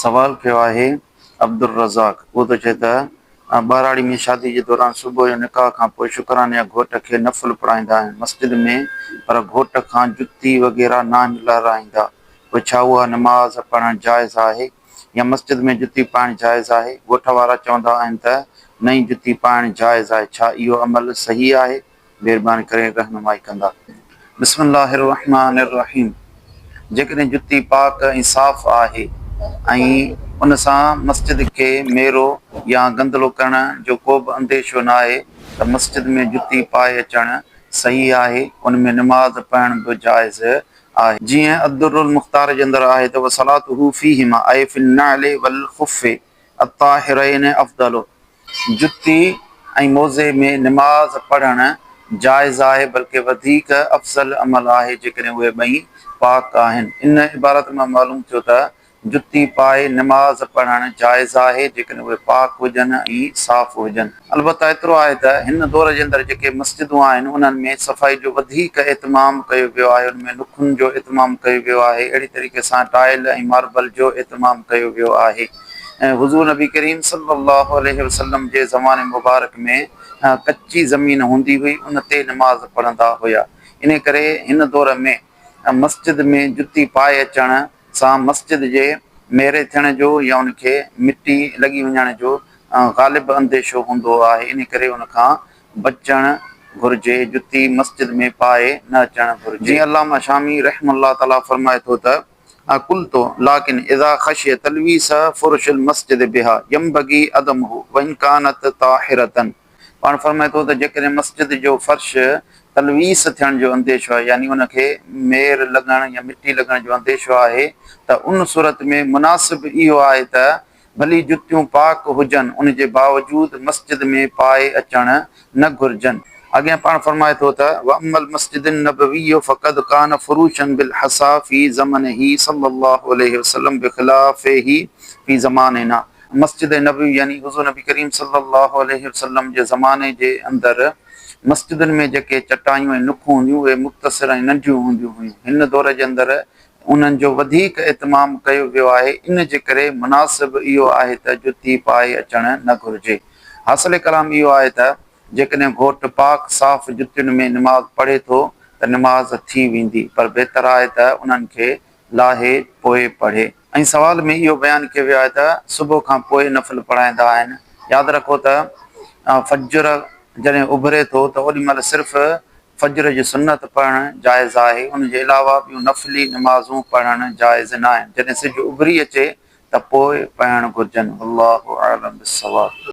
سوال ڪيو آهي عبدالرزاق اهو ٿو چئي ته ٻهراڙي ۾ شادي جي دوران صبح جو نڪاح کان پوء شڪراني يا گهوٽ کي نفل پڙهائيندا آهن مسجد ۾ پر گهوٽ کان جتي وغيره ناهن لهرائيندا پوء ڇا اها نماز پڙهڻ جائز آهي يا مسجد ۾ جتي پائڻ جائز آهي؟ ڳوٺ وارا چوندا آهن ته نئين جتي پائڻ جائز آهي ڇا اهو عمل صحيح آهي؟ مهرباني ڪري رهنمائي ڪندا. بسم الله الرحمٰن الرحيم جيڪڏهن جتي پاڪ ۽ صاف آهي ۽ ان سان مسجد کي ميرو يا گندلو ڪرڻ جو ڪو به انديشو ناهي ته مسجد ۾ جتي پائي اچڻ صحيح آهي ان ۾ نماز پڙهڻ به جائز آهي. جيئن الدر المختار جي اندر آهي ته وصلاته فيهما اي في النعل والخف الطاهرين افضل جتي ۽ موزي ۾ نماز پڙهڻ جائز آهي بلڪه وڌيڪ افضل عمل آهي جيڪڏهن اهي ٻئي پاڪ آهن. ان عبارت مان معلوم ٿيو ته جتي پائي نماز پڙهڻ جائز آهي جيڪڏهن اهي پاڪ هجن ۽ صاف هجن. البته ايترو آهي ته هن دور جي اندر جيڪي مسجدون آهن انهن ۾ صفائي جو وڌيڪ اهتمام ڪيو ويو آهي ان ۾ نکن جو اهتمام ڪيو ويو آهي اهڙي طريقي سان ٽائل ۽ ماربل جو اهتمام ڪيو ويو آهي ۽ حضور نبي ڪريم صلي الله عليه وسلم جي زماني مبارڪ ۾ ڪچي زمين هوندي هئي ان تي نماز پڙهندا هيا انهي ڪري هن دور ۾ مسجد ۾ جتي پائي اچڻ سان مسجد جي ميري ٿيڻ جو يا ان کي مٽي لڳي وڃڻ جو غالب انديشو هوندو آهي انهي ڪري ان کان بچڻ گهرجي، جتي مسجد ۾ پائي نه اچڻ گهرجي. جيئن علامه شامي رحمه الله تعاليٰ فرمائي ٿو ته، قلت، لڪن اذا خشي تلويث فرش المسجد بها ينبغي عدمه وان ڪانت طاهرة پاڻ فرمائي ٿو ته جيڪڏهن مسجد جو فرش تلويث ٿيڻ جو انديشو آهي يعني ان کي مير لڳڻ يا مٽي لڳڻ جو انديشو آهي ته ان صورت ۾ مناسب اهو آهي ته ڀلي جتيون پاڪ هجن ان جي باوجود مسجد ۾ پائي اچڻ نه گهرجن. اڳيان پاڻ فرمائي ٿو ته، واما المسجد النبوي فقد ڪان فروشا بالحصا في زمنه صلي الله عليه وسلم بخلافه في زماننا مسجد نبوي يعني حضور نبي ڪريم صلي الله عليه وسلم جي زماني جي اندر مسجدن ۾ جيڪي چٽايون ۽ نکون هونديون اهي مختصر ۽ ننڍيون هونديون هيون هن دور جي اندر انهن جو وڌيڪ اهتمام ڪيو ويو آهي، ان جي ڪري مناسب اهو آهي ته جتي پائي اچڻ نه گهرجي. حاصل ڪلام اهو آهي ته جيڪڏهن گهوٽ پاڪ صاف جتين ۾ نماز پڙهي ٿو ته نماز ٿي ويندي پر بهتر آهي ته انهن کي لاهي پوء پڙهي. ۽ سوال ۾ اهو بيان ڪيو ويو آهي ته صبح کان پوء نفل پڙهائيندا آهن. ياد رکو ته فجر جڏهن اڀري ٿو ته اوڏي مهل صرف فجر جي سنت پڙهڻ جائز آهي، ان جي علاوه ٻيون نفلي نمازون پڙهڻ جائز ناهن، جڏهن سج اڀري اچي ته پوء پڙهڻ گهرجن. والله اعلم بالصواب.